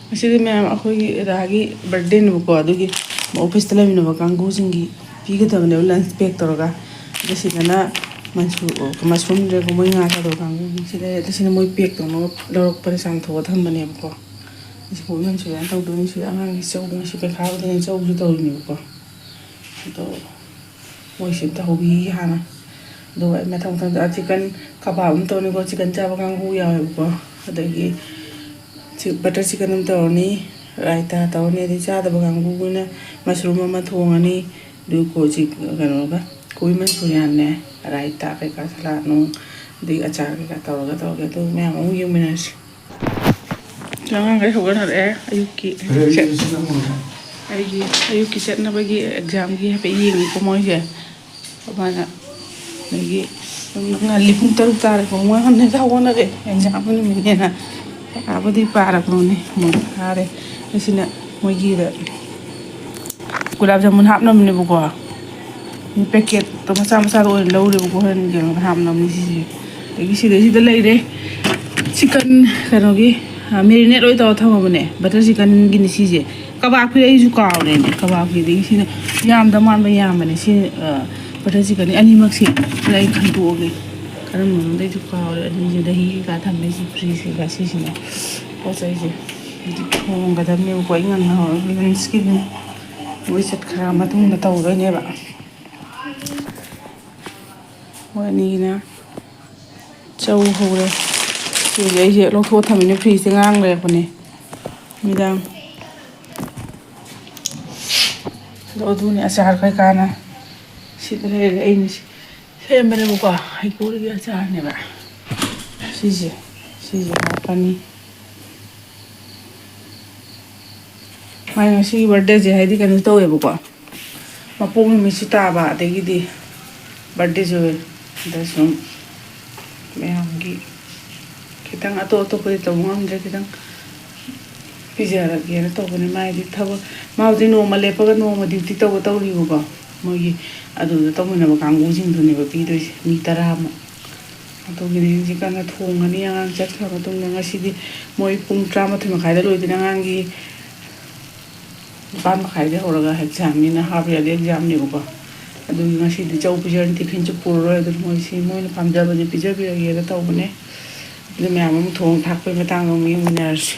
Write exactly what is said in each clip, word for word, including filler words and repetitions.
ꯉꯁꯤꯗꯤ ꯃꯌꯥꯝ ꯑꯩꯈꯣꯏꯒꯤ ꯑꯗꯥꯒꯤ ꯕꯥꯔꯗꯦꯅꯦꯕꯀꯣ, ꯑꯗꯨꯒꯤ ꯑꯣꯐꯤꯁꯇ ꯂꯩꯃꯤꯟꯅꯕ ꯀꯥꯡꯕꯨꯁꯤꯡꯒꯤ ꯄꯤꯒꯗꯕꯅꯦꯕ ꯂꯟꯁ ꯄꯦꯛ ꯇꯧꯔꯒ꯫ ꯑꯗꯣ ꯁꯤꯗꯅ ꯃꯟꯁꯨ-, ꯃꯁꯔꯨꯝꯗ꯭ꯔꯦꯀꯣ, ꯃꯣꯏ ꯉꯥ ꯆꯥꯗꯕ ꯀꯥꯡꯕꯨꯒꯤ ꯁꯤꯗ, ꯑꯗꯣ ꯁꯤꯅ ꯃꯣꯏ ꯄꯦꯛ ꯇꯧꯅꯕ ꯂꯧꯔꯛꯄꯗ ꯆꯥꯝꯊꯣꯛꯑ ꯊꯝꯕꯅꯦꯕꯀꯣ꯫ ꯁꯤ ꯄꯣꯠ ꯃꯟꯁꯨꯔꯤꯌꯥꯟ ꯇꯧꯗꯣꯏꯅꯤ, ꯁꯤꯗ ꯑꯉꯥꯡꯒꯤ ꯆꯧ, ꯉꯁꯤ ꯄꯩꯈꯥ ꯑꯣꯏꯗꯣꯏꯅꯤ, ꯆꯧꯁꯨ ꯇꯧꯔꯤꯅꯦꯕꯀꯣ꯫ ꯑꯗꯣ ꯃꯣꯏꯁꯤ ꯑꯝꯇ ꯍꯧꯕꯤꯈꯤꯒꯦ ꯍꯥꯟꯅ꯫ ꯑꯗꯨꯒ ꯑꯩ ꯃꯊꯪ ꯃꯊꯪꯗ ꯆꯤꯛꯀꯟ ꯀꯕꯥꯕ ꯑꯃ ꯇꯧꯅꯤꯀꯣ, ꯆꯤꯛꯀꯟ ꯆꯥꯕ ꯀꯥꯡꯕꯨ ꯌꯥꯎꯋꯦꯕꯀꯣ꯫ ꯑꯗꯒꯤ ꯁꯤ ꯕꯇꯔ ꯆꯤꯛꯀꯟ ꯑꯃ ꯇꯧꯔꯅꯤ, ꯔꯥꯏꯇꯥ ꯇꯧꯔꯅꯤ, ꯑꯗꯩ ꯆꯥꯗꯕ ꯀꯥꯡꯕꯨꯒꯤꯅ ꯃꯁꯔꯨꯝ ꯑꯃ ꯊꯣꯡꯉꯅꯤ, ꯑꯗꯨꯒ ꯀꯣ-, ꯆꯤꯛ-, ꯀꯩꯅꯣꯒ ꯀꯣꯕꯤ ꯃꯟꯆꯨꯔꯤꯌꯥꯟꯅꯦ, ꯔꯥꯏꯇꯥ ꯀꯩꯀꯥ, ꯁꯂꯥꯠ ꯅꯨꯡ, ꯑꯗꯩ ꯑꯆꯥꯔ ꯀꯩꯀꯥ ꯇꯧꯔꯒ ꯇꯧꯔꯒꯦ꯫ ꯑꯗꯨ ꯃꯌꯥꯝ ꯑꯃꯨꯛ ꯌꯦꯡꯃꯤꯟꯅꯔꯁꯤ꯫ ꯑꯉꯥꯡꯈꯩ ꯍꯧꯒꯠꯅꯔꯛꯑꯦ꯫ ꯑꯌꯨꯛꯀꯤ ꯆꯠ-, ꯑꯩꯒꯤ ꯑꯌꯨꯛꯀꯤ ꯆꯠꯅꯕꯒꯤ ꯑꯦꯛꯖꯥꯝꯒꯤ ꯍꯥꯏꯐꯦꯠ ꯌꯦꯡꯉꯤꯀꯣ ꯃꯣꯏꯁꯦ꯫ ꯑꯗꯨꯃꯥꯏꯅ ꯑꯗꯒꯤ ꯉꯜꯂꯤ, ꯄꯨꯡ ꯇꯔꯨꯛ ꯇꯥꯔꯦꯀꯣ꯫ ꯃꯣꯏ ꯍꯟꯗꯛ ꯍꯧꯒꯠꯅꯔꯦ, ꯑꯦꯛꯖꯥꯝ ꯅꯨꯃꯤꯠꯅꯦꯅ꯫ ꯄꯥꯕꯨꯗꯤ ꯄꯥꯔꯕꯅꯤ, ꯃꯣꯏ ꯊꯥꯔꯦ꯫ ꯑꯁꯤꯅ ꯃꯣꯏꯒꯤꯗ ꯒꯨꯂꯥꯞ ꯖꯥꯃꯨꯟ ꯍꯥꯞꯅꯕꯅꯦꯕꯀꯣ꯫ ꯄꯦꯀꯦꯠꯇꯣ ꯃꯆꯥ ꯃꯆꯥꯗꯣ ꯑꯣꯏꯅ ꯂꯧꯔꯦꯕꯀꯣ, ꯍꯣꯔꯦꯟ ꯀꯩꯅꯣꯗ ꯍꯥꯞꯅꯕꯅꯤ ꯁꯤꯁꯦ꯫ ꯑꯗꯒꯤ ꯁꯤꯗꯩꯁꯤꯗ ꯂꯩꯔꯦ ꯆꯤꯛꯀꯟ, ꯀꯩꯅꯣꯒꯤ, ꯃꯦꯔꯤꯅꯦꯠ ꯂꯣꯏ ꯇꯧꯔ ꯊꯝꯃꯕꯅꯦ, ꯕꯇꯔ ꯆꯤꯛꯀꯟꯒꯤꯅꯤ ꯁꯤꯁꯦ꯫ ꯀꯕꯥꯕꯀꯤꯗꯤ ꯑꯩꯁꯨ ꯀꯥꯎꯔꯦꯅꯦ, ꯀꯕꯥꯕꯀꯤꯗꯤ ꯁꯤꯅ ꯌꯥꯝꯗ ꯃꯥꯟꯕ ꯌꯥꯝꯕꯅꯦ꯫ ꯁꯤ, ꯑ, ꯕꯇꯔ ꯆꯤꯛꯀꯟꯅꯤ ꯑꯅꯤꯃꯛꯁꯦ꯫ ꯑꯗ ꯑꯩ ꯈꯟꯗꯣꯛꯑꯒꯦ, ꯀꯔꯝꯕꯅꯣꯗꯤ ꯑꯩꯁꯨ ꯀꯥꯎꯔꯦ꯫ ꯑꯅꯤꯁꯦ ꯗꯍꯤ ꯀꯩꯀꯥ ꯊꯝꯃꯦ, ꯁꯤ ꯐ꯭ꯔꯤꯖ ꯀꯩꯀꯥ, ꯁꯤꯁꯤꯅ ꯄꯣꯠ ꯆꯩꯁꯦ꯫ ꯍꯧꯖꯤꯛ ꯊꯣꯡꯒꯗꯕꯅꯦꯕꯀꯣ, ꯑꯩ ꯉꯟꯅ ꯍꯧꯔꯒ ꯂꯟꯁꯀꯤꯗꯤ ꯃꯣꯏ ꯆꯠꯈ꯭ꯔ ꯃꯇꯨꯡꯗ ꯇꯧꯗꯣꯏꯅꯦꯕ꯫ ꯃꯣꯏ ꯑꯅꯤꯒꯤꯅ ꯆꯧ ꯍꯧꯔꯦ꯫ ꯁꯤꯁꯦ ꯑꯩꯁꯦ ꯂꯧꯊꯣꯛꯑ ꯊꯝꯃꯤꯅꯦ, ꯐ꯭ꯔꯤꯖꯇ ꯉꯔꯥꯡ ꯂꯩꯔꯛꯄꯅꯦ, ꯅꯨꯃꯤꯗꯥꯡ꯫ ꯑꯗꯣ ꯑꯗꯨꯅꯦ ꯑꯆꯥꯔ ꯀꯩꯀꯥꯅ ꯁꯤꯗ ꯂꯩꯔꯦ꯫ ꯑꯩꯅ ꯁꯤ ꯁꯦꯝꯕꯅꯦꯕꯀꯣ, ꯍꯩꯀꯨꯒꯤ ꯑꯆꯥꯔꯅꯦꯕ ꯁꯤꯁꯦ꯫ ꯁꯤꯁꯦ ꯍꯥꯞꯄꯅꯤ꯫ ꯃꯥꯏ ꯉꯁꯤꯒꯤ ꯕꯥꯔꯗꯦꯁꯦ ꯍꯥꯏꯗꯤ ꯀꯩꯅꯣ ꯇꯧꯋꯦꯕꯀꯣ, ꯃꯄꯣꯛ ꯅꯨꯃꯤꯠꯁꯨ ꯇꯥꯕ, ꯑꯗꯒꯤꯗꯤ ꯕꯥꯔꯗꯦꯁꯨ ꯑꯣꯏ꯫ ꯑꯗ ꯁꯨꯝ ꯃꯌꯥꯝꯒꯤ ꯈꯤꯇꯪ ꯑꯇꯣꯞ ꯑꯇꯣꯞꯄꯗꯤ ꯇꯧꯕ ꯉꯝꯗ꯭ꯔꯦ, ꯈꯤꯇꯪ ꯄꯤꯖꯔꯒꯦꯅ ꯇꯧꯕꯅꯦ꯫ ꯃꯥꯏꯗꯤ ꯊꯕꯛ, ꯃꯥꯕꯨꯗꯤ ꯅꯣꯡꯃ ꯂꯦꯞꯄꯒ ꯅꯣꯡꯃ ꯗ꯭ꯌꯨꯇꯤ ꯇꯧꯕ ꯇꯧꯔꯤꯕꯀꯣ꯫ ꯃꯣꯏꯒꯤ ꯑꯗꯨꯗ ꯇꯧꯃꯤꯟꯅꯕ ꯀꯥꯡꯕꯨꯁꯤꯡꯗꯨꯅꯦꯕ ꯄꯤꯗꯣꯏꯁꯦ, ꯃꯤ ꯇꯔꯥꯃꯨꯛ꯫ ꯑꯗꯨꯒꯤꯅꯦ ꯍꯧꯖꯤꯛ ꯀꯟꯅ ꯊꯣꯡꯉꯅꯤ꯫ ꯑꯉꯥꯡ ꯆꯠꯈ꯭ꯔ ꯃꯇꯨꯡꯗ, ꯉꯁꯤꯗꯤ ꯃꯣꯏ ꯄꯨꯡ ꯇꯔꯥꯃꯥꯊꯣꯏ ꯃꯈꯥꯏꯗ ꯂꯣꯏꯗꯣꯏꯅꯦ꯫ ꯑꯉꯥꯡꯒꯤ ꯅꯤꯄꯥꯟ ꯃꯈꯥꯏꯗ ꯍꯧꯔꯒ ꯑꯦꯛꯖꯥꯝꯅꯤꯅ, ꯍꯥꯐ ꯌꯔꯂꯤ ꯑꯦꯛꯖꯥꯝꯅꯦꯕꯀꯣ꯫ ꯑꯗꯨꯒꯤ ꯉꯁꯤꯗꯤ ꯆꯧ ꯄꯤꯖꯔꯅꯤ, ꯇꯤꯐꯤꯟꯁꯨ ꯄꯨꯔꯔꯣꯏ꯫ ꯑꯗꯨꯅ ꯃꯣꯏꯁꯤ ꯃꯣꯏꯅ ꯄꯥꯝꯖꯕꯁꯦ ꯄꯤꯖꯕꯤꯔꯒꯦꯅ ꯇꯧꯕꯅꯦ꯫ ꯑꯗꯨ ꯃꯌꯥꯝ ꯑꯃ ꯊꯣꯡ ꯊꯥꯛꯄꯒꯤ ꯃꯇꯥꯡꯗ ꯑꯃꯨꯛ ꯌꯦꯡꯃꯤꯟꯅꯔꯁꯤ꯫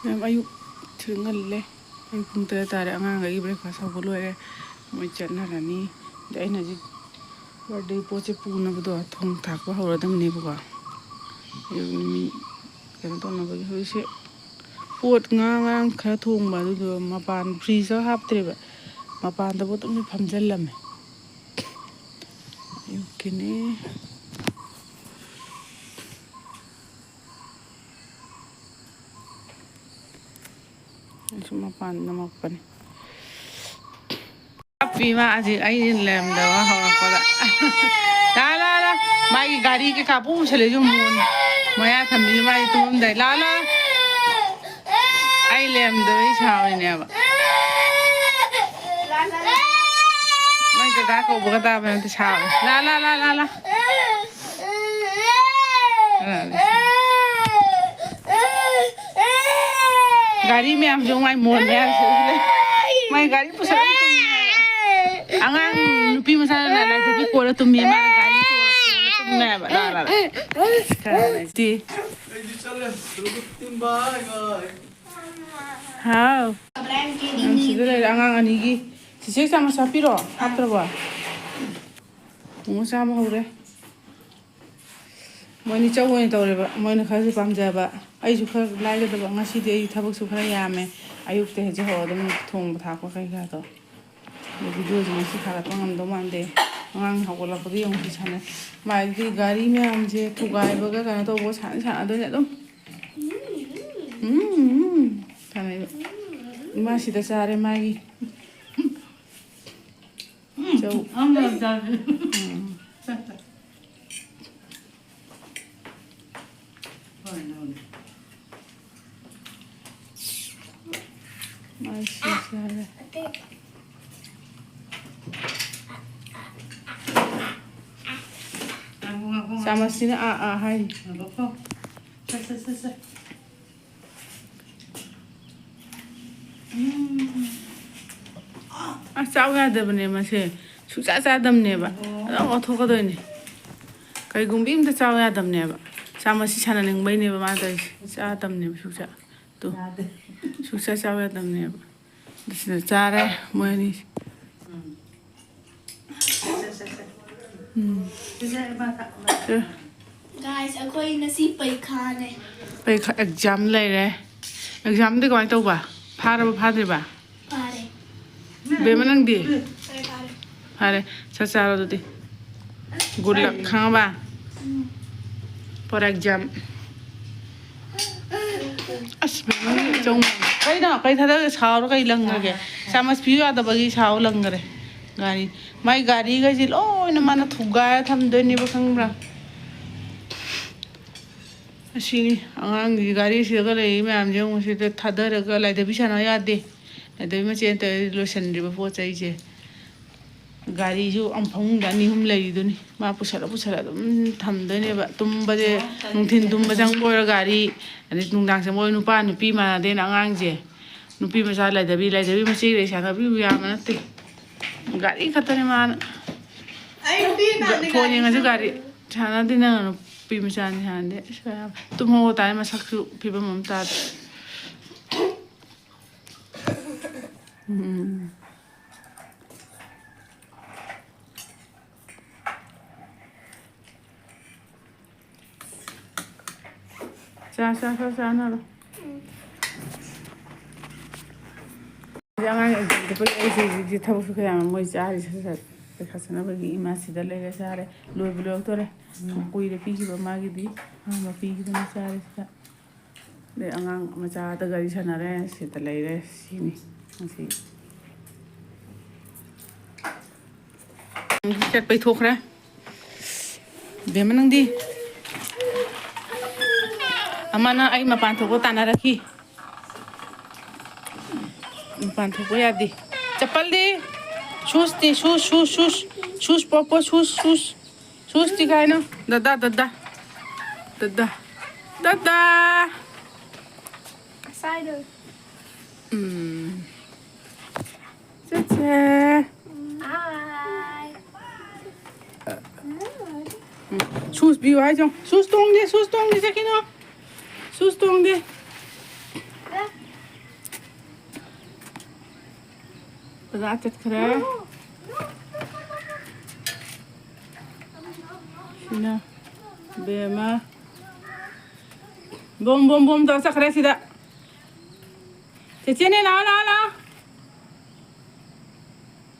ꯃꯌꯥꯝ ꯑꯌꯨꯛ ꯊꯦꯡꯍꯜꯂꯦ꯫ ꯑꯌꯨꯛ ꯄꯨꯡ ꯇꯔꯦꯠ ꯇꯥꯔꯦ꯫ ꯑꯉꯥꯡꯈꯩꯒꯤ ꯕ꯭ꯔꯦꯛꯐꯥꯁ ꯍꯧꯕ ꯂꯣꯏꯔꯦ꯫ ꯃꯣꯏ ꯆꯠꯅꯔꯅꯤ꯫ ꯑꯗ ꯑꯩꯅ ꯍꯧꯖꯤꯛ ꯕꯥꯔꯗꯦ ꯄꯣꯠꯁꯦ ꯄꯨꯅꯕꯗꯣ ꯊꯣꯡ ꯊꯥꯛꯄ ꯍꯧꯔꯗꯕꯅꯦꯕꯀꯣ꯫ ꯑꯌꯨꯛ ꯃꯤ ꯀꯩꯅꯣ ꯇꯧꯅꯕꯒꯤ꯫ ꯍꯧꯖꯤꯛꯁꯦ ꯄꯣꯠ ꯉꯔꯥꯡ ꯉꯔꯥꯡ ꯈꯔ ꯊꯣꯡꯕ, ꯑꯗꯨꯗꯣ ꯃꯄꯥꯟ ꯐ꯭ꯔꯤꯖꯇ ꯍꯥꯞꯇ꯭ꯔꯦꯕ, ꯃꯄꯥꯟꯗ ꯄꯣꯠ ꯑꯗꯨꯝ ꯐꯝꯖꯤꯜꯂꯝꯃꯦ꯫ ꯑꯌꯨꯛꯀꯤꯅꯦ꯫ ꯑꯩꯁꯨ ꯃꯄꯥꯟ ꯅꯝꯃꯛꯄꯅꯦ꯫ ꯀꯞꯄꯤ ꯃꯥ ꯍꯧꯖꯤꯛ ꯑꯩ ꯂꯩꯔꯝꯗꯕ ꯍꯧꯔꯛꯄꯗ꯫ ꯂꯥ, ꯂꯥ, ꯂꯥ꯫ ꯃꯥꯒꯤ ꯒꯥꯔꯤ ꯀꯩꯀꯥ ꯄꯨ ꯄꯨꯁꯜꯂꯛꯏꯁꯦ ꯃꯣꯟ ꯃꯌꯥ ꯊꯝꯕꯤꯁꯦ ꯃꯥꯒꯤ ꯇꯨꯝꯃꯝꯗꯥꯏ꯫ ꯂꯥ, ꯂꯥ꯫ ꯑꯩ ꯂꯩꯔꯝꯗꯕꯩ ꯁꯥꯎꯔꯤꯅꯦꯕ꯫ ꯃꯥꯏ ꯀꯀꯥ ꯀꯧꯕꯒ ꯇꯥꯕ ꯅꯠꯇꯦ, ꯁꯥꯎꯔꯤ꯫ ꯂꯥ, ꯂꯥ, ꯂꯥ, ꯂꯥ, ꯂꯥ꯫ ꯒꯥꯔꯤ ꯃꯌꯥꯝꯁꯨ ꯃꯥꯏ ꯃꯣꯟ ꯃꯌꯥꯝꯁꯨ ꯂꯩ꯫ ꯃꯥꯏ ꯒꯥꯔꯤ ꯄꯨꯁꯜꯂ ꯇꯨꯝꯃꯦ ꯍꯥꯏꯕ꯫ ꯑꯉꯥꯡ ꯅꯨꯄꯤ ꯃꯆꯥꯅ ꯂꯥꯏ ꯙꯨꯞꯄꯤ ꯀꯣꯜꯂ ꯇꯨꯝꯃꯤ, ꯃꯥꯅ ꯒꯥꯔꯤ ꯀꯣꯜꯂ ꯇꯨꯝꯃꯦ ꯍꯥꯏꯕ꯫ ꯂꯥ, ꯂꯥ, ꯂꯥ꯫ ꯈꯔ ꯂꯩꯇꯦ꯫ ꯍꯥꯎ꯫ ꯅꯪ ꯁꯤꯗ ꯂꯩꯔꯦ ꯑꯉꯥꯡ ꯑꯅꯤꯒꯤ꯫ ꯆꯤꯆꯦ ꯆꯥꯃꯁ ꯍꯥꯞꯄꯤꯔꯣ? ꯍꯥꯞꯇ꯭ꯔꯕꯣ? ꯃꯣꯃꯣ ꯆꯥꯕ ꯍꯧꯔꯦ꯫ ꯃꯣꯏꯅꯤ ꯆꯧ ꯑꯣꯏꯅ ꯇꯧꯔꯦꯕ, ꯃꯣꯏꯅ ꯈꯔꯁꯨ ꯄꯥꯝꯖꯕ꯫ ꯑꯩꯁꯨ ꯈꯔ ꯂꯥꯏꯒꯗꯕ, ꯉꯁꯤꯗꯤ ꯑꯩ ꯊꯕꯛꯁꯨ ꯈꯔ ꯌꯥꯝꯃꯦ꯫ ꯑꯌꯨꯛꯇ ꯍꯧꯖꯤꯛ ꯍꯧꯔ ꯑꯗꯨꯝ ꯊꯣꯡꯕ ꯊꯥꯛꯄ ꯀꯩꯀꯥꯗꯣ꯫ ꯑꯗꯣ ꯚꯤꯗꯤꯑꯣꯁꯦ ꯉꯁꯤ ꯊꯥꯒꯠꯄ ꯉꯝꯗꯧ ꯃꯥꯟꯗꯦ꯫ ꯑꯉꯥꯡ ꯍꯧꯒꯠꯂꯛꯄꯗ ꯌꯦꯡꯉꯨ ꯁꯤ ꯁꯥꯟꯅꯩ꯫ ꯃꯥꯗꯤ ꯒꯥꯔꯤ ꯃꯌꯥꯝꯁꯦ ꯊꯨꯒꯥꯏꯕꯒ ꯀꯩꯅꯣ ꯇꯧꯕꯒ ꯁꯥꯟꯅ ꯁꯥꯟꯅꯗꯣꯏꯅꯦ ꯑꯗꯨꯝ꯫ ꯎꯝ, ꯎꯝ, ꯁꯥꯟꯅꯩꯕ꯫ ꯏꯃꯥ ꯁꯤꯗ ꯆꯥꯔꯦ ꯃꯥꯒꯤ꯫ ꯆꯧ꯫ ꯑꯃ ꯆꯥꯔꯦ꯫ ꯎꯝ꯫ ꯃꯥꯏ ꯁꯤ ꯆꯥꯔꯦ꯫ ꯃꯁꯤꯅ ꯑꯥ ꯑꯥ ꯍꯥꯏꯔꯤ꯫ ꯉꯥꯏꯈꯣꯀꯣ꯫ ꯁꯦ, ꯁꯦ, ꯁꯦ, ꯁꯦ꯫ ꯎꯝ꯫ ꯑꯁ, ꯆꯥꯎ ꯌꯥꯗꯕꯅꯦ ꯃꯁꯦ꯫ ꯁꯨꯡꯆꯥ ꯆꯥꯗꯕꯅꯦꯕ꯫ ꯑꯣ꯫ ꯑꯗꯨꯝ ꯑꯣꯠꯊꯣꯛꯀꯗꯣꯏꯅꯦ꯫ ꯀꯩꯒꯨꯝꯕ ꯑꯝꯇ ꯆꯥꯎ ꯌꯥꯗꯕꯅꯦꯕ꯫ ꯆꯥ ꯃꯁꯤ ꯁꯥꯟꯅꯅꯤꯡꯕꯩꯅꯦꯕ ꯃꯥ ꯇꯧꯔꯤꯁꯦ꯫ ꯆꯥꯗꯕꯅꯦꯕ ꯁꯨꯡꯆꯥ꯫ ꯇꯨ꯫ ꯌꯥꯗꯦ꯫ ꯁꯨꯡꯆꯥ ꯆꯥꯎ ꯌꯥꯗꯕꯅꯦꯕ꯫ ꯑꯗꯨꯁꯤꯗ ꯆꯥꯔꯦ ꯃꯣꯏ ꯑꯅꯤ꯫ ꯎꯝ꯫ ꯁꯦ, ꯁꯦ, ꯁꯦ꯫ ꯎꯝ꯫ ꯁꯦ, ꯁꯦ, ꯏꯃꯥ ꯊꯛ-, ꯏꯃꯥ ꯊꯛ-꯫ ꯑꯦ꯫ Guys, ꯑꯩꯈꯣꯏ ꯉꯁꯤ ꯄꯩꯈꯥꯅꯦ꯫ ꯄꯩꯈꯥ, exam ꯂꯩꯔꯦ꯫ Examꯗꯤ ꯀꯃꯥꯏꯅ ꯇꯧꯕ? ꯐꯥꯔꯕ ꯐꯥꯗ꯭ꯔꯤꯕ? ꯐꯥꯔꯦ꯫ ꯕꯦꯝꯃ, ꯅꯪꯗꯤ? ꯐꯥꯔꯦ, ꯐꯥꯔꯦ꯫ ꯐꯔꯦ, ꯆꯥꯛ ꯆꯥꯔꯣ ꯑꯗꯨꯗꯤ꯫ Good luck, ꯈꯪꯉꯕ? ꯎꯝ꯫ For exam꯫ ꯑꯁ, ꯕꯦꯝꯃꯒꯤ ꯆꯧ ꯃꯌꯥꯝ꯫ ꯀꯩꯅꯣ? ꯀꯩ ꯊꯥꯗꯔꯒꯦ? ꯁꯥꯎꯔꯣ, ꯀꯩ ꯂꯪꯉꯒꯦ? ꯆꯥꯃꯁ ꯄꯤꯌꯨ ꯌꯥꯗꯕꯒꯤ ꯁꯥꯎ ꯂꯪꯈꯔꯦ꯫ ꯒꯥꯔꯤ꯫ ꯃꯥꯏ ꯒꯥꯔꯤꯈꯩꯁꯦ ꯂꯣꯏꯅ ꯃꯥꯅ ꯊꯨꯒꯥꯏꯔ ꯊꯝꯗꯣꯏꯅꯦꯕ, ꯈꯪꯕ꯭ꯔꯥ? ꯑꯁꯤꯅꯤ ꯑꯉꯥꯡꯒꯤ ꯒꯥꯔꯤꯁꯤꯗꯒ ꯂꯩꯔꯤ ꯃꯌꯥꯝꯁꯦ, ꯌꯦꯡꯉꯨ, ꯁꯤꯗ ꯊꯥꯗꯔꯒ ꯂꯥꯏꯙꯕꯤ ꯁꯥꯟꯅ ꯌꯥꯗꯦ꯫ ꯂꯥꯏꯙꯕꯤ ꯃꯆꯦ ꯅꯠꯇ꯭ꯔꯗꯤ ꯂꯣꯏꯁꯤꯟꯗ꯭ꯔꯤꯕ ꯄꯣꯠ ꯆꯩꯁꯦ꯫ ꯒꯥꯔꯤꯁꯨ ꯑꯃ ꯐꯃꯨꯡꯗ ꯑꯅꯤ ꯑꯍꯨꯝ ꯂꯩꯔꯤꯗꯨꯅꯤ꯫ ꯃꯥ ꯄꯨꯁꯜꯂ ꯄꯨꯁꯜꯂ ꯑꯗꯨꯝ ꯊꯝꯗꯣꯏꯅꯦꯕ꯫ ꯇꯨꯝꯕꯁꯦ, ꯅꯨꯡꯊꯤꯟ ꯇꯨꯝꯕ ꯆꯪꯕ ꯑꯣꯏꯔꯣ ꯒꯥꯔꯤ, ꯑꯗꯩ ꯅꯨꯡꯗꯥꯡ ꯆꯪꯕ ꯑꯣꯏꯔꯣ, ꯅꯨꯄꯥ ꯅꯨꯄꯤ ꯃꯥꯟꯅꯗꯦꯅ ꯑꯉꯥꯡꯁꯦ꯫ ꯅꯨꯄꯤ ꯃꯆꯥ ꯂꯩꯗꯕꯤ, ꯂꯩꯗꯕꯤ ꯃꯆꯦ ꯂꯩ ꯁꯥꯟꯅꯕꯤꯕꯨ ꯌꯥꯝꯕ ꯅꯠꯇꯦ꯫ ꯒꯥꯔꯤ ꯈꯛꯇꯅꯦ ꯃꯥꯅ꯫ ꯑꯩ ꯅꯨꯄꯤ ꯃꯥꯟꯗꯦ ꯐꯣꯟ ꯒꯥꯔꯤ ꯌꯦꯡꯉꯁꯨ ꯒꯥꯔꯤ꯫ ꯁꯥꯟꯅꯗꯦ ꯅꯪ ꯅꯨꯄꯤ ꯃꯆꯥꯅꯤ ꯁꯥꯟꯅꯗꯦ꯫ ꯑꯁ, ꯇꯨꯝꯍꯧ ꯇꯥꯔꯦ ꯃꯁꯛꯁꯨ ꯐꯤꯕꯝ ꯑꯃ ꯇꯥꯗꯦ꯫ ꯎꯝ꯫ ꯆꯥ, ꯆꯥ, ꯈꯔ ꯆꯥꯅꯔꯣ꯫ ꯑꯉꯥꯡ exam ꯆꯠꯄꯒꯤ ꯑꯩꯁꯦ ꯍꯧꯖꯤꯛ ꯊꯕꯛꯁꯨ ꯈꯔ ꯌꯥꯝꯃꯦ꯫ ꯃꯣꯏ ꯆꯥꯔꯤ ꯁꯠ ꯁꯠ꯫ ꯄꯩꯈꯥ ꯆꯠꯅꯕꯒꯤ ꯏꯃꯥ ꯁꯤꯗ ꯂꯩꯔꯦ ꯆꯥꯔꯦ꯫ ꯂꯣꯏꯕꯨ ꯂꯣꯏꯔꯛꯇꯣꯔꯦ꯫ ꯀꯨꯏꯔꯦ ꯄꯤꯈꯤꯕ ꯃꯥꯒꯤꯗꯤ꯫ ꯑꯍꯥꯟꯕ ꯄꯤꯈꯤꯕꯅꯤ ꯆꯥꯔꯤ ꯁꯤꯗ꯫ ꯑꯗꯩ ꯑꯉꯥꯡ ꯃꯆꯥꯗ ꯒꯥꯔꯤ ꯁꯥꯟꯅꯔꯦ꯫ ꯁꯤꯗ ꯂꯩꯔꯦ꯫ ꯁꯤꯅꯤ ꯉꯁꯤ꯫ ꯆꯠꯄꯩ ꯊꯣꯛꯈ꯭ꯔꯦ꯫ ꯕꯦꯝꯃ ꯅꯪꯗꯤ? ꯑꯃꯅ ꯑꯩ ꯃꯄꯥꯟ ꯊꯣꯛꯄ ꯇꯥꯟꯅꯔꯛꯈꯤ꯫ ꯃꯄꯥꯟ ꯊꯣꯛꯄ ꯌꯥꯗꯦ꯫ ꯆꯄꯜꯗꯤ? Shoesꯇꯤ? Shoes, shoes, shoes꯫ Shoes, ꯄꯣ, ꯄꯣ, shoes, shoes꯫ ꯁꯨꯁꯇꯤ ꯀꯥꯏꯅꯣ? ꯗꯗꯥ, ꯗꯗꯥ꯫ ꯗꯗꯥ꯫ ꯗꯗꯥ꯫ ꯉꯁꯥꯏꯗꯣ꯫ ꯎꯝ꯫ ꯆꯠꯁꯦ꯫ ꯍꯥꯏ꯫ ꯎꯝ꯫ ꯁꯨꯁ ꯄꯤꯌꯨ ꯍꯥꯏꯁꯦ ꯌꯦꯡꯉꯨ꯫ ꯁꯨꯁ ꯇꯣꯡꯗꯦ, ꯁꯨꯁ ꯇꯣꯡꯗꯦ, ꯆꯠꯈꯤꯅꯣ꯫ ꯁꯨꯁ ꯇꯣꯡꯗꯦ꯫ ꯗꯗꯥ ꯆꯠꯈ꯭ꯔꯦ꯫ ꯁꯤꯅ ꯕꯦꯝꯃ꯫ ꯕꯣꯝ, ꯕꯣꯝ, ꯕꯣꯝ ꯇꯧꯔ ꯆꯠꯈ꯭ꯔꯦ ꯁꯤꯗ꯫ ꯆꯦꯆꯦꯅꯦ, ꯂꯥꯛꯑꯣ, ꯂꯥꯛꯑꯣ, ꯂꯥꯛꯑꯣ꯫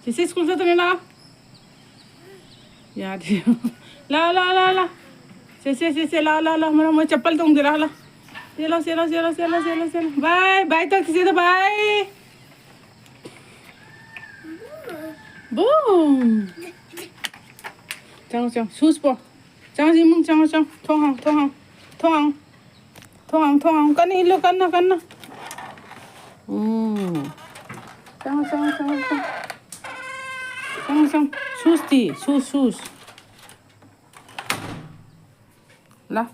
ꯆꯦꯆꯦ ꯁ꯭ꯀꯨꯜ ꯆꯠꯇꯣꯏꯅꯦ, ꯂꯥꯛꯑꯣ꯫ ꯌꯥꯗꯦ꯫ ꯂꯥꯛꯑꯣ, ꯂꯥꯛꯑꯣ, ꯂꯥꯛꯑꯣ, ꯂꯥꯛꯑꯣ꯫ ꯆꯦꯆꯦ, ꯆꯦꯆꯦ, ꯂꯥꯛꯑꯣ, ꯂꯥꯛꯑꯣ, ꯂꯥꯛꯑꯣ꯫ ꯃꯔꯝ ꯃꯣꯏ ꯆꯄꯜ ꯇꯣꯡꯗꯦ, ꯂꯥꯛꯑꯣ, ꯂꯥꯛꯑꯣ꯫ ꯆꯦꯜꯂꯣ, ꯆꯦꯜꯂꯣ, ꯆꯦꯜꯂꯣ, ꯆꯦꯜꯂꯣ, ꯆꯦꯜꯂꯣ, ꯆꯦꯜꯂꯣ꯫ ꯕꯥꯏ, ꯕꯥꯏ ꯇꯧ, ꯆꯦꯆꯦꯗ ꯕꯥꯏ꯫ ꯕꯨꯝ! ꯆꯪꯉꯣ, ꯆꯪꯉꯣ꯫ ꯁꯨꯁ ꯄꯣ꯫ ꯆꯪꯉꯣ, ꯏꯃꯨꯡ ꯆꯪꯉꯣ, ꯆꯪꯉꯣ꯫ ꯊꯣꯡ ꯍꯥꯡꯉꯣ, ꯊꯣꯡ ꯍꯥꯡꯉꯣ꯫ ꯊꯣꯡ ꯍꯥꯡꯉꯣ꯫ ꯊꯣꯡ ꯍꯥꯡꯉꯣ, ꯀꯟꯅ ꯏꯜꯂꯨ, ꯀꯟꯅ, ꯀꯟꯅ꯫ ꯎꯝ꯫ ꯆꯪꯉꯣ, ꯆꯪꯉꯣ, ꯆꯪꯉꯣ, ꯆꯪꯉꯣ꯫ ꯆꯪꯉꯣ, ꯆꯪꯉꯣ꯫ ꯁꯨꯁꯇꯤ? ꯁꯨꯁ, ꯁꯨꯁ꯫ ꯂꯥ꯫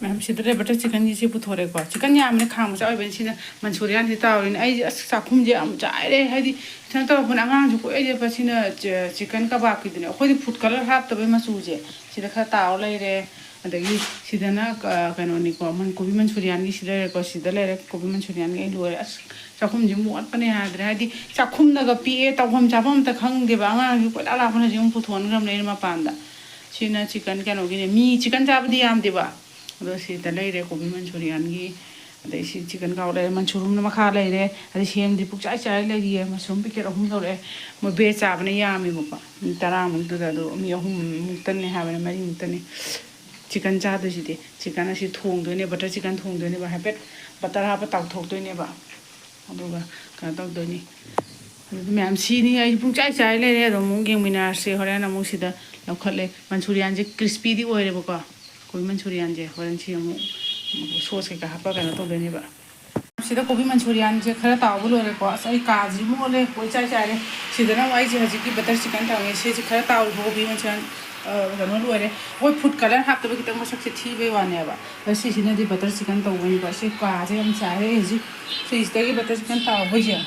ꯃꯌꯥꯝ ꯁꯤꯗ ꯂꯩꯕ ꯕꯇꯔ ꯆꯤꯛꯀꯟꯒꯤꯁꯤ ꯄꯨꯊꯣꯔꯛꯑꯦꯀꯣ꯫ ꯆꯤꯛꯀꯟ ꯌꯥꯝꯕꯅꯤ, ꯈꯥꯡ ꯃꯆꯥ ꯑꯣꯏꯕꯅꯤ꯫ ꯁꯤꯅ ꯃꯟꯆꯨꯔꯤꯌꯥꯟꯁꯤ ꯇꯥꯎꯔꯤꯅꯤ꯫ ꯑꯩꯁꯦ ꯑꯁ ꯆꯥꯛꯈꯨꯝꯁꯦ ꯌꯥꯝ ꯆꯥꯏꯔꯦ, ꯍꯥꯏꯗꯤ ꯀꯩꯅꯣ ꯇꯧꯔꯛꯄꯅꯦ, ꯑꯉꯥꯡꯁꯨ ꯀꯣꯏ ꯂꯦꯞꯄ꯫ ꯁꯤꯅ ꯆꯤ-, ꯆꯤꯛꯀꯟ ꯀꯕꯥꯕꯀꯤꯗꯨꯅꯦ꯫ ꯑꯩꯈꯣꯏꯗꯤ ꯐꯨꯗ ꯀꯂꯔ ꯍꯥꯞꯇꯕꯩ ꯃꯆꯨꯁꯦ ꯁꯤꯗ ꯈꯔ ꯇꯥꯎꯔ ꯂꯩꯔꯦ꯫ ꯑꯗꯒꯤ ꯁꯤꯗꯅ ꯀ-, ꯀꯩꯅꯣꯅꯤꯀꯣ, ꯃꯟ-, ꯀꯣꯕꯤ ꯃꯟꯆꯨꯔꯤꯌꯥꯟꯒꯤ ꯁꯤ ꯂꯩꯔꯦꯀꯣ꯫ ꯁꯤꯗ ꯂꯩꯔꯦ ꯀꯣꯕꯤ ꯃꯟꯆꯨꯔꯤꯌꯥꯟꯒꯤ꯫ ꯑꯩ ꯂꯣꯏꯔꯦ꯫ ꯑꯁ ꯆꯥꯛꯈꯨꯝꯁꯦ ꯃꯣꯠꯄꯅ ꯌꯥꯗ꯭ꯔꯦ꯫ ꯍꯥꯏꯗꯤ ꯆꯥꯛꯈꯨꯝꯗꯒ ꯄꯤꯛꯑꯦ, ꯇꯧꯐꯝ ꯆꯥꯐꯝ ꯑꯝꯇ ꯈꯪꯗꯦꯕ꯫ ꯑꯉꯥꯡꯁꯨ ꯀꯣꯏꯂꯥ ꯂꯥꯛꯄꯅ ꯍꯧꯖꯤꯛ ꯑꯃꯨꯛ ꯄꯨꯊꯣꯛꯍꯟꯈ꯭ꯔꯕꯅꯦ ꯑꯩꯅ ꯃꯄꯥꯟꯗ꯫ ꯁꯤꯅ ꯆꯤꯛꯀꯟ ꯀꯩꯅꯣꯒꯤꯅꯦ꯫ ꯃꯤ ꯆꯤꯛꯀꯟ ꯆꯥꯕꯗꯤ ꯌꯥꯝꯗꯦꯕ꯫ ꯑꯗꯣ ꯁꯤꯗ ꯂꯩꯔꯦ ꯀꯣꯕꯤ ꯃꯟꯆꯨꯔꯤꯌꯥꯟꯒꯤ꯫ ꯑꯗꯩ ꯁꯤ ꯆꯤꯛꯀꯟ ꯀꯥꯎ ꯂꯩꯔꯦ, ꯃꯟꯆꯨꯔꯨꯝꯅ ꯃꯈꯥ ꯂꯩꯔꯦ꯫ ꯑꯗꯩ ꯁꯦꯝꯗꯤ ꯄꯨꯛꯆꯥꯏ ꯆꯥꯏ ꯂꯩꯔꯤꯌꯦ꯫ ꯃꯁꯔꯨꯝ ꯄꯤꯀꯦꯠ ꯑꯍꯨꯝ ꯂꯧꯔꯛꯑꯦ꯫ ꯃꯣꯏ ꯚꯦꯖ ꯆꯥꯕꯅ ꯌꯥꯝꯃꯦꯕꯀꯣ꯫ ꯃꯤ ꯇꯔꯥꯃꯨꯛꯇꯨꯗ ꯑꯗꯣ ꯃꯤ ꯑꯍꯨꯝꯃꯨꯛꯇꯅꯦ ꯍꯥꯏꯕꯅꯦ, ꯃꯔꯤꯃꯨꯛꯇꯅꯦ꯫ ꯆꯤꯛꯀꯟ ꯆꯥꯗꯣꯏꯁꯤꯗꯤ꯫ ꯆꯤꯛꯀꯟ ꯑꯁꯤ ꯊꯣꯡꯗꯣꯏꯅꯦ, ꯕꯇꯔ ꯆꯤꯛꯀꯟ ꯊꯣꯡꯗꯣꯏꯅꯦꯕ꯫ ꯍꯥꯏꯐꯦꯠ ꯕꯇꯔ ꯍꯥꯞꯄ ꯇꯥꯎꯊꯣꯛꯇꯣꯏꯅꯦꯕ꯫ ꯑꯗꯨꯒ ꯀꯩꯅꯣ ꯇꯧꯗꯣꯏꯅꯤ꯫ ꯑꯗꯨꯗꯤ ꯃꯌꯥꯝ ꯁꯤꯅꯤ ꯑꯩ ꯄꯨꯡꯆꯥꯏ ꯆꯥꯏ ꯂꯩꯔꯦ꯫ ꯑꯗꯣ ꯑꯃꯨꯛ ꯌꯦꯡꯃꯤꯟꯅꯔꯁꯤ꯫ ꯍꯣꯔꯦꯟ ꯑꯃꯨꯛ ꯁꯤꯗ ꯂꯧꯈꯠꯂꯦ꯫ ꯃꯟꯆꯨꯔꯤꯌꯥꯟꯁꯦ ꯀ꯭ꯔꯤꯁꯄꯤꯗꯤ ꯑꯣꯏꯔꯦꯕꯀꯣ꯫ ꯀꯣꯕꯤ ꯃꯟꯆꯨꯔꯤꯌꯥꯟꯁꯦ ꯍꯣꯔꯦꯟ ꯁꯤ ꯑꯃꯨꯛ ꯁꯣꯁ ꯀꯩꯀꯥ ꯍꯥꯞꯄ ꯀꯩꯅꯣ ꯇꯧꯗꯣꯏꯅꯦꯕ꯫ ꯁꯤꯗ ꯀꯣꯕꯤ ꯃꯟꯆꯨꯔꯤꯌꯥꯟꯁꯦ ꯈꯔ ꯇꯥꯎꯕ ꯂꯣꯏꯔꯦꯀꯣ꯫ ꯑꯁ, ꯑꯩ ꯀꯥꯁꯤ ꯃꯣꯠꯂꯦ, ꯀꯣꯏ ꯆꯥꯏ ꯆꯥꯏꯔꯦ꯫ ꯁꯤꯗꯅ ꯑꯃꯨꯛ ꯑꯩꯁꯦ ꯍꯧꯖꯤꯛꯀꯤ ꯕꯇꯔ ꯆꯤꯀꯟ ꯇꯧꯔꯦ꯫ ꯁꯤꯁꯦ ꯈꯔ ꯇꯥꯎꯔꯤꯕ ꯀꯣꯕꯤ ꯃꯟꯆꯨꯔꯤꯌꯥꯟ, ꯑ, ꯀꯩꯅꯣ ꯂꯣꯏꯔꯦ꯫ ꯍꯣꯏ, ꯐꯨꯗ ꯀꯂꯔ ꯍꯥꯞꯇꯕ ꯈꯤꯇꯪ ꯃꯁꯛꯁꯦ ꯊꯤꯕꯩ ꯋꯥꯅꯦꯕ꯫ ꯑꯗꯣ ꯁꯤꯁꯤꯅꯗꯤ ꯕꯇꯔ ꯆꯤꯀꯟ ꯇꯧꯕꯅꯤꯀꯣ꯫ ꯁꯤ ꯀꯥꯁꯦ ꯌꯥꯝ ꯆꯥꯏꯔꯦ ꯍꯧꯖꯤꯛ꯫ ꯐ꯭ꯔꯤꯖꯇꯒꯤ ꯕꯇꯔ ꯆꯤꯀꯟ ꯇꯥꯎꯕꯩꯁꯦ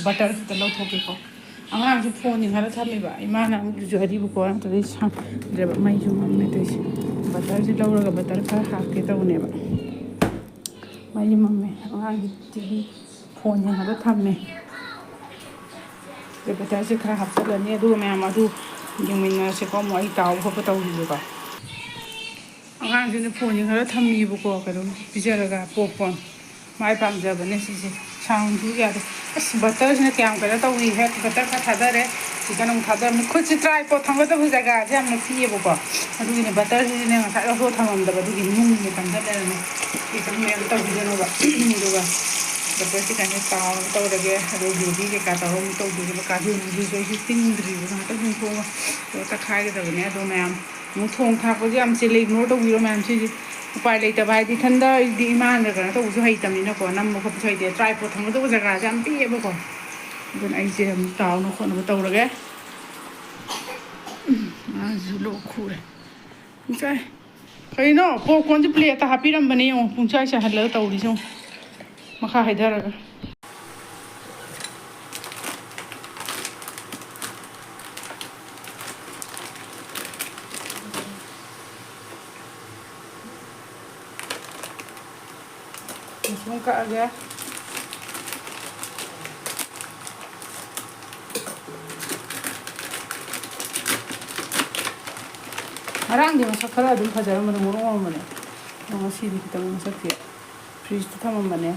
ꯕꯇꯔ ꯈꯤꯇ ꯂꯧꯊꯣꯛꯀꯦꯀꯣ꯫ ꯑꯉꯥꯡꯁꯨ ꯐꯣꯟ ꯌꯦꯡꯍꯜꯂ ꯊꯝꯃꯦꯕ꯫ ꯏꯃꯥꯅ ꯑꯃꯨꯛ ꯂꯨꯖꯔꯤꯕꯀꯣ, ꯅꯠꯇ꯭ꯔꯗꯤ ꯁꯪꯗ꯭ꯔꯦꯕ꯫ ꯃꯩꯁꯨ ꯃꯝꯃꯦ ꯇꯧꯔꯤꯁꯦ꯫ ꯕꯇꯔꯁꯦ ꯂꯧꯔꯒ ꯕꯇꯔ ꯈꯔ ꯍꯥꯞꯀꯦ ꯇꯧꯕꯅꯦꯕ꯫ ꯃꯩꯁꯨ ꯃꯝꯃꯦ꯫ ꯑꯉꯥꯡꯒꯤ ꯇꯤ ꯚꯤ ꯐꯣꯟ ꯌꯦꯡꯍꯜꯂ ꯊꯝꯃꯦ꯫ ꯑꯗꯩ ꯕꯇꯔꯁꯦ ꯈꯔ ꯍꯥꯞꯆꯤꯜꯂꯅꯤ꯫ ꯑꯗꯨꯒ ꯃꯌꯥꯝ ꯑꯗꯨ ꯌꯦꯡꯃꯤꯟꯅꯔꯁꯦꯀꯣ꯫ ꯑꯃꯨꯛ ꯑꯩ ꯇꯥꯎꯕ ꯈꯣꯠꯄ ꯇꯧꯈꯤꯒꯦꯀꯣ꯫ ꯑꯉꯥꯡꯁꯤꯅ ꯐꯣꯟ ꯌꯦꯡꯍꯜꯂ ꯊꯝꯃꯤꯕꯀꯣ, ꯀꯩꯅꯣꯝ ꯄꯤꯖꯔꯒ ꯄꯣꯞꯀꯣꯔꯟ꯫ ꯃꯥꯏ ꯄꯥꯝꯖꯕꯅꯦ ꯁꯤꯁꯦ꯫ ꯁꯥꯎꯟꯁꯨ ꯌꯥꯗꯦ꯫ ꯑꯁ, ꯕꯇꯔꯁꯤꯅ ꯀꯌꯥꯝ ꯀꯩꯅꯣ ꯇꯧꯏ ꯍꯦꯛ꯫ ꯕꯇꯔ ꯈꯔ ꯊꯥꯗꯔꯦ꯫ ꯆꯤꯀꯟ ꯑꯃꯨꯛ ꯊꯥꯗꯔꯝꯃꯤ꯫ ꯈꯨꯠꯁꯦ ꯇ꯭ꯔꯥꯏꯄꯣꯠ ꯊꯝꯒꯗꯕ ꯖꯒꯥꯁꯦ ꯌꯥꯝꯅ ꯄꯤꯛꯑꯦꯕꯀꯣ꯫ ꯑꯗꯨꯒꯤꯅꯦ ꯕꯇꯔꯁꯤꯗꯤꯅꯦ ꯉꯁꯥꯏ ꯂꯧꯊꯣꯛ ꯊꯝꯃꯝꯗꯕ꯫ ꯑꯗꯨꯒꯤ ꯅꯨꯡꯁꯦ ꯆꯪꯁꯤꯜꯂꯦꯗꯅ꯫ ꯁꯤ ꯈꯤꯇꯪ ꯃꯌꯥꯝ ꯇꯧꯕꯤꯒꯅꯣꯕ꯫ ꯑꯗꯨꯒ ꯕꯇꯔ ꯆꯤꯀꯟꯁꯦ ꯇꯥꯎꯔꯒ ꯇꯧꯔꯒꯦ꯫ ꯑꯗꯨꯒ ꯒ꯭ꯔꯦꯚꯤ ꯀꯩꯀꯥ ꯇꯧꯔꯒ ꯑꯃꯨꯛ ꯇꯧꯗꯣꯏꯅꯦꯕ꯫ ꯀꯥꯖꯨ ꯅꯨꯡꯖꯨꯁꯨ ꯑꯩꯁꯨ ꯇꯤꯡꯗ꯭ꯔꯤꯕ꯫ ꯉꯥꯛꯇꯪ ꯁꯨꯝ ꯊꯣꯛꯑꯒ ꯇꯧꯔꯒ ꯇꯛꯈꯥꯏꯒꯗꯕꯅꯦ꯫ ꯑꯗꯣ ꯃꯌꯥꯝ ꯑꯃꯨꯛ ꯊꯣꯡ ꯊꯥꯛꯄꯁꯦ ꯌꯥꯝ ꯆꯤꯜꯂꯦ, ꯏꯒꯅꯣꯔ ꯇꯧꯕꯤꯔꯣ ꯃꯌꯥꯝ꯫ ꯁꯤꯁꯦ ꯎꯄꯥꯏ ꯂꯩꯇꯕ ꯍꯥꯏꯗꯤ ꯏꯊꯟꯗ ꯑꯩꯗꯤ ꯏꯃꯥꯅ ꯀꯩꯅꯣ ꯇꯧꯕꯁꯨ ꯍꯩꯇꯕꯅꯤꯅꯀꯣ, ꯅꯝꯕ ꯈꯣꯠꯄꯁꯨ ꯍꯩꯇꯦ꯫ ꯇ꯭ꯔꯥꯏꯄꯣꯠ ꯊꯝꯒꯗꯧꯕ ꯖꯒꯥꯁꯦ ꯌꯥꯝ ꯄꯤꯛꯑꯦꯕꯀꯣ꯫ ꯑꯗꯨꯅ ꯑꯩꯁꯦ ꯑꯃꯨꯛ ꯇꯥꯎꯅꯕ ꯈꯣꯠꯅꯕ ꯇꯧꯔꯒꯦ꯫ ꯎꯝ, ꯑꯉꯥꯡꯁꯤꯁꯨ ꯂꯣꯛ ꯈꯨꯔꯦ꯫ ꯄꯨꯡꯆꯥꯏ꯫ ꯀꯩꯅꯣ? ꯄꯣꯞꯀꯣꯔꯟꯁꯦ ꯄ꯭ꯂꯦꯠꯇ ꯍꯥꯞꯄꯤꯔꯝꯕꯅꯦ ꯌꯦꯡꯉꯣ꯫ ꯄꯨꯡꯆꯥꯏ ꯆꯥꯏꯍꯜꯂꯒ ꯇꯧꯔꯤꯁꯦ ꯌꯦꯡꯉꯣ꯫ ꯃꯈꯥ ꯍꯩꯊꯔꯒ꯫ ꯁꯨꯝ ꯀꯛꯑꯒꯦ꯫ ꯉꯔꯥꯡꯗꯤ ꯃꯁꯛ ꯈꯔ ꯑꯗꯨꯝ ꯐꯖꯔꯝꯕꯅꯦ, ꯉꯧꯔꯣꯛ ꯉꯧꯔꯝꯕꯅꯦ꯫ ꯑꯗꯣ ꯉꯁꯤꯗꯤ ꯈꯤꯇꯪ ꯃꯁꯛꯁꯦ ꯐ꯭ꯔꯤꯖꯇ ꯊꯝꯃꯝꯕꯅꯦ꯫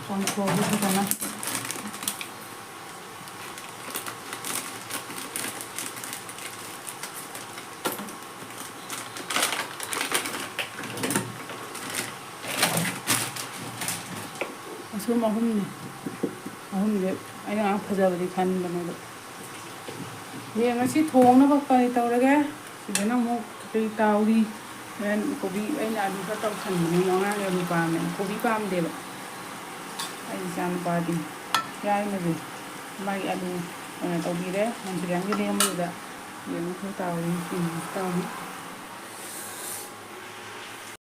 ꯆꯥꯝꯊꯣꯛꯑꯒꯦ ꯐꯖꯅ꯫ ꯃꯁꯔꯨꯝ ꯑꯍꯨꯝꯅꯤ꯫ ꯑꯍꯨꯝꯁꯦ ꯑꯩꯅ ꯉꯥꯏꯍꯥꯛ ꯐꯖꯕꯗꯤ ꯈꯟꯕꯅꯦꯕ꯫ ꯌꯦꯡꯉꯁꯤ ꯊꯣꯡꯅꯕ ꯀꯔꯤ ꯇꯧꯔꯒꯦ꯫ ꯁꯤꯗꯅ ꯑꯃꯨꯛ ꯀꯩ ꯇꯥꯎꯔꯤ꯫ ꯍꯣꯔꯦꯟ ꯀꯣꯕꯤ ꯑꯩꯅ ꯑꯂꯨ ꯈꯔ ꯇꯧꯁꯟꯕꯅꯦ꯫ ꯑꯉꯥꯡꯒꯤ ꯑꯂꯨ ꯄꯥꯝꯃꯦ꯫ ꯀꯣꯕꯤ ꯄꯥꯝꯗꯦꯕ꯫ ꯑꯩ ꯏꯆꯥꯅꯨꯄꯥꯗꯤ ꯌꯥꯏꯃꯁꯦ꯫ ꯃꯥꯒꯤ ꯑꯂꯨ ꯑꯣꯏꯅ ꯇꯧꯕꯤꯔꯦ꯫ ꯃꯟꯆꯨꯔꯤꯌꯥꯟꯒꯤ ꯂꯦꯝꯕꯗꯨꯗ ꯌꯦꯔꯨꯝ ꯈꯔ ꯇꯥꯎꯔꯤ꯫ ꯌꯦꯡꯉꯁꯤ ꯇꯥꯎꯔꯤ꯫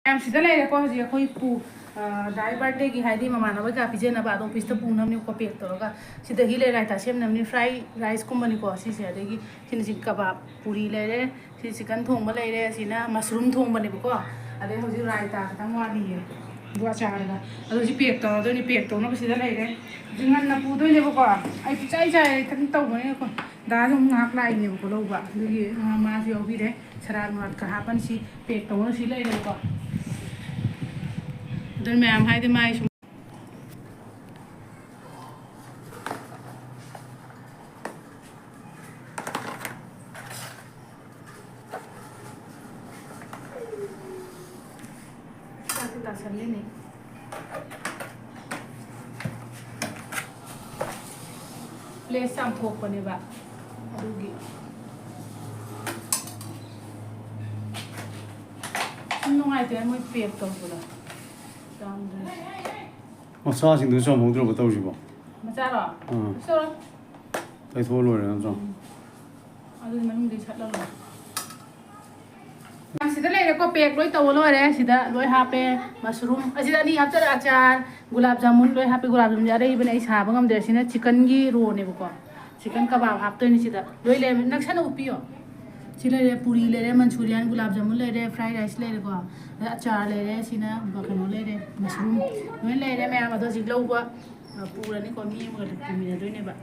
ꯃꯌꯥꯝ ꯁꯤꯗ ꯂꯩꯔꯦꯀꯣ꯫ ꯍꯧꯖꯤꯛ ꯑꯩꯈꯣꯏ ꯄꯨ, ꯑ, ꯗꯥꯏ ꯕꯥꯔꯗꯦꯒꯤ ꯍꯥꯏꯗꯤ ꯃꯃꯥꯟꯅꯕ ꯀꯌꯥ ꯄꯤꯖꯅꯕ ꯑꯗꯣ ꯑꯣꯐꯤꯁꯇ ꯄꯨꯅꯕꯅꯦꯀꯣ ꯄꯦꯛ ꯇꯧꯔꯒ꯫ ꯁꯤꯗꯒꯤ ꯂꯩ ꯔꯥꯏꯇꯥ ꯁꯦꯝꯅꯕꯅꯤ꯫ ꯐ꯭ꯔꯥꯏ ꯔꯥꯏꯁꯀꯨꯝꯕꯅꯤꯀꯣ ꯁꯤꯁꯦ꯫ ꯑꯗꯒꯤ ꯁꯤꯅ ꯁꯤ ꯀꯕꯥꯕ ꯄꯨꯔꯤ ꯂꯩꯔꯦ꯫ ꯁꯤ ꯆꯤꯀꯟ ꯊꯣꯡꯕ ꯂꯩꯔꯦ꯫ ꯁꯤꯅ ꯃꯁꯔꯨꯝ ꯊꯣꯡꯕꯅꯦꯕꯀꯣ꯫ ꯑꯗꯩ ꯍꯧꯖꯤꯛ ꯔꯥꯏꯇꯥ ꯈꯛꯇꯪ ꯋꯥꯠꯂꯤꯌꯦ꯫ ꯑꯗꯨ ꯑꯆꯥꯔꯒ꯫ ꯑꯗꯣ ꯁꯤ ꯄꯦꯛ ꯇꯧꯔꯗꯣꯏꯅꯤ꯫ ꯄꯦꯛ ꯇꯧꯅꯕ ꯁꯤꯗ ꯂꯩꯔꯦ꯫ ꯍꯧꯖꯤꯛ ꯉꯟꯅ ꯄꯨꯗꯣꯏꯅꯦꯕꯀꯣ꯫ ꯑꯩ ꯄꯨꯡꯆꯥꯏ ꯆꯥꯏꯔꯦ ꯈꯤꯇꯪ ꯇꯧꯕꯅꯤꯅꯀꯣ꯫ ꯗꯥꯁꯨ ꯑꯃꯨꯛ ꯉꯥꯏꯍꯥꯛ ꯂꯥꯛꯏꯅꯦꯕꯀꯣ ꯂꯧꯕ꯫ ꯑꯗꯨꯒꯤ ꯃꯥꯁꯨ ꯌꯥꯎꯕꯤꯔꯦ꯫ ꯁꯂꯥꯗ ꯅꯨꯡꯂꯥꯗꯀ ꯍꯥꯞꯄꯅꯤ꯫ ꯁꯤ ꯄꯦꯛ ꯇꯧꯅ ꯁꯤ ꯂꯩꯔꯦꯕꯀꯣ꯫ ꯑꯗꯨꯅ ꯃꯌꯥꯝ ꯍꯥꯏꯗꯤ ꯃꯥꯏ ꯁꯨꯝ ꯆꯥꯛꯁꯦ ꯇꯥꯁꯜꯂꯤꯅꯦ꯫ ꯄ꯭ꯂꯦꯠ ꯆꯥꯝꯊꯣꯛꯄꯅꯦꯕ ꯑꯗꯨꯒꯤ꯫ ꯁꯨꯝ ꯅꯨꯡꯉꯥꯏꯇꯦ ꯃꯣꯏ ꯄꯦꯛ ꯇꯧꯕꯗꯣ꯫ ꯆꯥꯝꯗ꯭ꯔꯦ꯫ ꯃꯆꯥꯁꯤꯡꯗꯨ ꯆꯥꯝꯍꯧꯗ꯭ꯔꯕ ꯇꯧꯔꯤꯁꯤꯕꯣ? ꯃꯆꯥꯔꯣ? ꯑꯥ꯫ ꯀꯩꯁꯨ ꯇꯧꯔꯣꯏ꯫ ꯇꯩꯊꯣꯛꯑ ꯂꯣꯏꯔꯦ ꯅꯠꯇ꯭ꯔꯣ? ꯎꯝ꯫ ꯑꯗꯨꯗꯤ ꯃꯅꯨꯡꯗꯩ ꯁꯠꯂ ꯂꯣꯏꯔꯦ꯫ ꯁꯤꯗ ꯂꯩꯔꯦꯀꯣ, ꯄꯦꯛ ꯂꯣꯏ ꯇꯧꯕ ꯂꯣꯏꯔꯦ꯫ ꯁꯤꯗ ꯂꯣꯏ ꯍꯥꯞꯄꯦ꯫ ꯃꯁꯔꯨꯝ ꯑꯁꯤꯗ ꯑꯅꯤ ꯍꯥꯞꯆꯔꯦ꯫ ꯑꯆꯥꯔ, ꯒꯨꯂꯥꯞ ꯖꯥꯃꯨꯟ ꯂꯣꯏ ꯍꯥꯞꯄꯦ꯫ ꯒꯨꯂꯥꯞ ꯖꯥꯃꯨꯟꯁꯦ ꯑꯔꯩꯕꯅꯦ, ꯑꯩ ꯁꯥꯕ ꯉꯝꯗ꯭ꯔꯦ꯫ ꯁꯤꯅ ꯆꯤꯀꯟꯒꯤ ꯔꯣꯅꯦꯕꯀꯣ꯫ ꯆꯤꯀꯟ ꯀꯕꯥꯕ ꯍꯥꯞꯇꯣꯏꯅꯤ ꯁꯤꯗ꯫ ꯂꯣꯏ ꯂꯩꯔꯝꯃꯦ꯫ ꯅꯛꯁꯟꯅ ꯎꯞꯄꯤꯌꯣ꯫ ꯁꯤ ꯂꯩꯔꯦ, ꯄꯨꯔꯤ ꯂꯩꯔꯦ, ꯃꯟꯆꯨꯔꯤꯌꯥꯟ, ꯒꯨꯂꯥꯞ ꯖꯥꯃꯨꯟ ꯂꯩꯔꯦ, ꯐ꯭ꯔꯥꯏ ꯔꯥꯏꯁ ꯂꯩꯔꯦꯀꯣ꯫ ꯑꯗ ꯑꯆꯥꯔ ꯂꯩꯔꯦ, ꯁꯤꯅ ꯀꯩꯅꯣ ꯂꯩꯔꯦ, ꯃꯁꯔꯨꯝ꯫ ꯂꯣꯏ ꯂꯩꯔꯦ ꯃꯌꯥꯝ꯫ ꯑꯗꯣ ꯍꯧꯖꯤꯛ ꯂꯧꯕ, ꯑ, ꯄꯨꯔꯅꯤꯀꯣ꯫ ꯃꯤ ꯑꯃꯒ ꯄꯨꯃꯤꯟꯅꯗꯣꯏꯅꯦꯕ꯫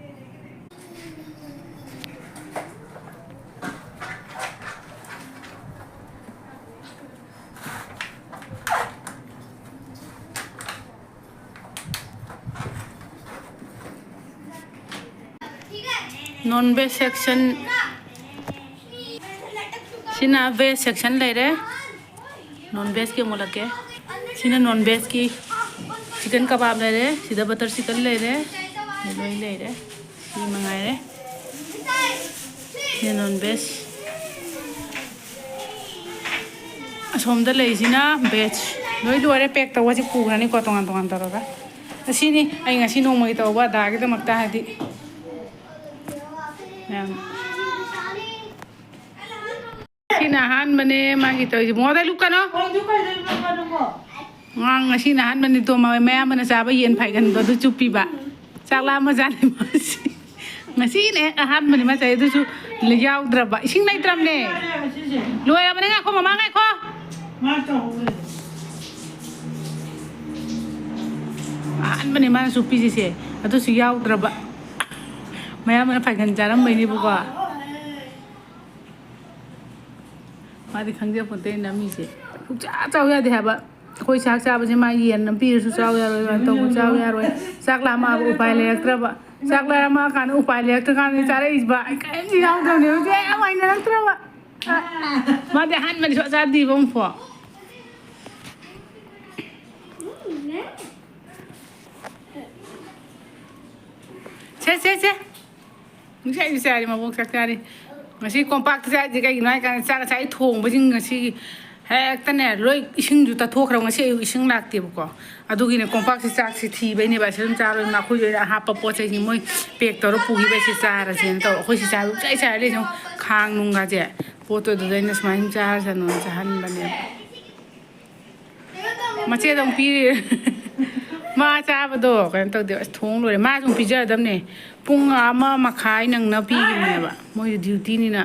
Non veg section, ꯁꯤꯅ veg section ꯂꯩꯔꯦ꯫ Non vegꯀꯤ ꯑꯃꯨꯛ ꯎꯠꯂꯛꯀꯦ꯫ ꯁꯤꯅ non vegꯀꯤ꯫ ꯆꯤꯛꯀꯟ ꯀꯕꯥꯕ ꯂꯩꯔꯦ, ꯁꯤꯗ ꯕꯇꯔ ꯆꯤꯛꯀꯟ ꯂꯩꯔꯦ, ꯁꯤ ꯂꯣꯏ ꯂꯩꯔꯦ꯫ ꯁꯤ ꯃꯉꯥꯏꯔꯦ꯫ ꯁꯤ ꯅꯣꯟ ꯚꯦꯖ꯫ ꯑꯁꯣꯝꯗ ꯂꯩꯁꯤꯅ ꯚꯦꯖ꯫ ꯂꯣꯏ ꯂꯣꯏꯔꯦ, ꯄꯦꯛ ꯇꯧꯕꯁꯤ ꯄꯨꯈ꯭ꯔꯅꯤꯀꯣ, ꯇꯣꯉꯥꯟ ꯇꯣꯉꯥꯟ ꯇꯧꯔꯒ꯫ ꯑꯁꯤꯅꯤ ꯑꯩ ꯉꯁꯤ ꯅꯣꯡꯃꯒꯤ ꯇꯧꯕ ꯑꯗꯥꯒꯤꯗꯃꯛꯇ ꯍꯥꯏꯗꯤ꯫ ꯃꯌꯥꯝ꯫ ꯁꯤꯅ ꯑꯍꯥꯟꯕꯅꯦ ꯃꯥꯒꯤ ꯇꯧꯔꯤꯁꯦ꯫ ꯃꯉꯣꯟꯗ ꯂꯨꯞꯀꯅꯣ꯫ ꯑꯉꯥꯡ ꯉꯁꯤꯅ ꯑꯍꯥꯟꯕꯅꯤ ꯇꯣ, ꯃ-, ꯃꯌꯥꯝꯕꯅ ꯆꯥꯕ ꯌꯦꯟ ꯐꯥꯏꯒꯟꯗꯣ ꯑꯗꯨ ꯆꯨꯞꯄꯤꯕ꯫ ꯆꯥꯛ ꯂꯥꯝꯃꯖꯥꯠꯅꯤ ꯃꯥꯁꯤ꯫ ꯉꯁꯤꯅ ꯍꯦꯛ ꯑꯍꯥꯟꯕꯅꯤ ꯃꯥ ꯆꯥꯏ, ꯑꯗꯨꯁꯨ ꯌꯥꯎꯗ꯭ꯔꯕ꯫ ꯏꯁꯤꯡ ꯂꯩꯇ꯭ꯔꯕꯅꯦ꯫ ꯂꯣꯏꯔꯕꯅꯦ꯫ ꯉꯥꯏꯈꯣ, ꯃꯃꯥ ꯉꯥꯏꯈꯣ꯫ ꯑꯍꯥꯟꯕꯅꯦ ꯃꯥꯅ ꯆꯨꯞꯄꯤꯁꯤꯁꯦ, ꯑꯗꯨꯁꯨ ꯌꯥꯎꯗ꯭ꯔꯕ꯫ ꯃꯌꯥꯝꯕꯅ ꯐꯥꯏꯒꯟ ꯆꯥꯔꯝꯕꯩꯅꯦꯕꯀꯣ꯫ ꯃꯥꯗꯤ ꯈꯪꯖꯄꯣꯟꯇꯦ ꯅꯝꯃꯤꯁꯦ꯫ ꯁꯨꯡꯆꯥ ꯆꯥꯎ ꯌꯥꯗꯦ ꯍꯥꯏꯕ꯫ ꯑꯩꯈꯣꯏ ꯆꯥꯛ ꯆꯥꯕꯁꯦ ꯃꯥ ꯌꯦꯟ ꯑꯃ ꯄꯤꯔꯁꯨ ꯆꯥꯎ ꯌꯥꯔꯣꯏ, ꯀꯩꯅꯣ ꯇꯧꯕ ꯆꯥꯎ ꯌꯥꯔꯣꯏ꯫ ꯆꯥꯛ ꯂꯥꯝꯃꯛꯑꯕ ꯎꯄꯥꯏ ꯂꯩꯔꯛꯇ꯭ꯔꯕ꯫ ꯆꯥꯛ ꯂꯥꯝꯃꯛꯑꯀꯥꯟꯗ ꯎꯄꯥꯏ ꯂꯩꯔꯛꯇ꯭ꯔꯀꯥꯟꯗ ꯆꯥꯔꯛꯏꯁꯤꯕ꯫ ꯑꯩ ꯀꯔꯤꯝꯇ ꯌꯥꯎꯗ꯭ꯔꯕꯅꯦ ꯍꯧꯖꯤꯛ꯫ ꯑꯩ ꯌꯥꯝ ꯍꯩꯅꯔꯛꯇ꯭ꯔꯕ꯫ ꯃꯥꯗꯤ ꯑꯍꯥꯟꯕꯗꯤ ꯁꯨꯡꯆꯥ ꯆꯥꯗ꯭ꯔꯤꯕ ꯑꯃꯨꯛꯐꯥꯎ꯫ ꯁꯦ, ꯁꯦ, ꯁꯦ꯫ ꯉꯁꯥꯏ ꯆꯥꯔꯤ, ꯃꯕꯣꯛ ꯆꯥꯛ ꯆꯥꯔꯤ꯫ ꯉꯁꯤ ꯀꯣꯝꯄꯥꯛꯇ ꯆꯥꯏꯁꯦ ꯀꯩꯒꯤꯅꯣ ꯍꯥꯏ ꯀꯥꯟꯗ ꯆꯥꯛ ꯉꯁꯥꯏ ꯊꯣꯡꯕꯁꯤꯡ ꯉꯁꯤꯒꯤ ꯍꯦꯛꯇꯅꯦ ꯂꯣꯏ ꯏꯁꯤꯡꯁꯨ ꯇꯠꯊꯣꯛꯈ꯭ꯔꯕ꯫ ꯉꯁꯤ ꯑꯌꯨꯛ ꯏꯁꯤꯡ ꯂꯥꯛꯇꯦꯕꯀꯣ꯫ ꯑꯗꯨꯒꯤꯅꯦ ꯀꯣꯝꯄꯥꯛꯁꯦ ꯆꯥꯛꯁꯦ ꯊꯤꯕꯩꯅꯦꯕ꯫ ꯑꯁꯤ ꯑꯗꯨꯝ ꯆꯥꯔꯣꯏ, ꯃꯈꯣꯏꯒꯤ ꯑꯣꯏꯅ ꯍꯥꯞꯄ ꯄꯣꯠ ꯆꯩꯁꯤꯡ ꯃꯣꯏ ꯄꯦꯛ ꯇꯧꯔ ꯄꯨꯈꯤꯕꯩ ꯁꯤ ꯆꯥꯔꯁꯦꯅ ꯇꯧꯕ꯫ ꯑꯩꯈꯣꯏ ꯁꯤ ꯆꯥꯕ ꯆꯥꯏ ꯆꯥꯏꯔ ꯂꯩꯁꯦ ꯈꯥꯡ ꯅꯨꯡꯒꯁꯦ꯫ ꯄꯣꯠꯇꯣ ꯑꯗꯨꯗ ꯑꯩꯅ ꯁꯨꯃꯥꯏꯅ ꯆꯥꯔꯁꯅꯨꯅ ꯆꯥꯍꯟꯕꯅꯦꯕ꯫ ꯃꯆꯦꯗ ꯑꯃꯨꯛ ꯄꯤꯔꯤ꯫ ꯃꯥ ꯆꯥꯕꯗꯣ ꯀꯩꯅꯣ ꯇꯧꯗꯦ꯫ ꯑꯁ, ꯊꯣꯡ ꯂꯣꯏꯔꯦ꯫ ꯃꯥꯁꯨ ꯑꯃꯨꯛ ꯄꯤꯖꯔꯗꯕꯅꯦ꯫ ꯄꯨꯡ ꯑꯃ ꯃꯈꯥꯏ ꯅꯪꯅ ꯄꯤꯈꯤꯕꯅꯦꯕ꯫ ꯃꯣꯏꯗꯤ ꯗ꯭ꯌꯨꯇꯤꯅꯤꯅ꯫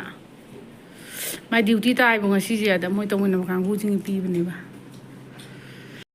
ꯃꯥꯏ ꯗ꯭ꯌꯨꯇꯤ ꯇꯥꯏꯕ ꯉꯁꯤꯁꯦ꯫ ꯑꯗ ꯃꯣꯏ ꯇꯧꯃꯤꯟꯅꯕ ꯀꯥꯡꯕꯨꯁꯤꯡꯒꯤ ꯄꯤꯕꯅꯦꯕ꯫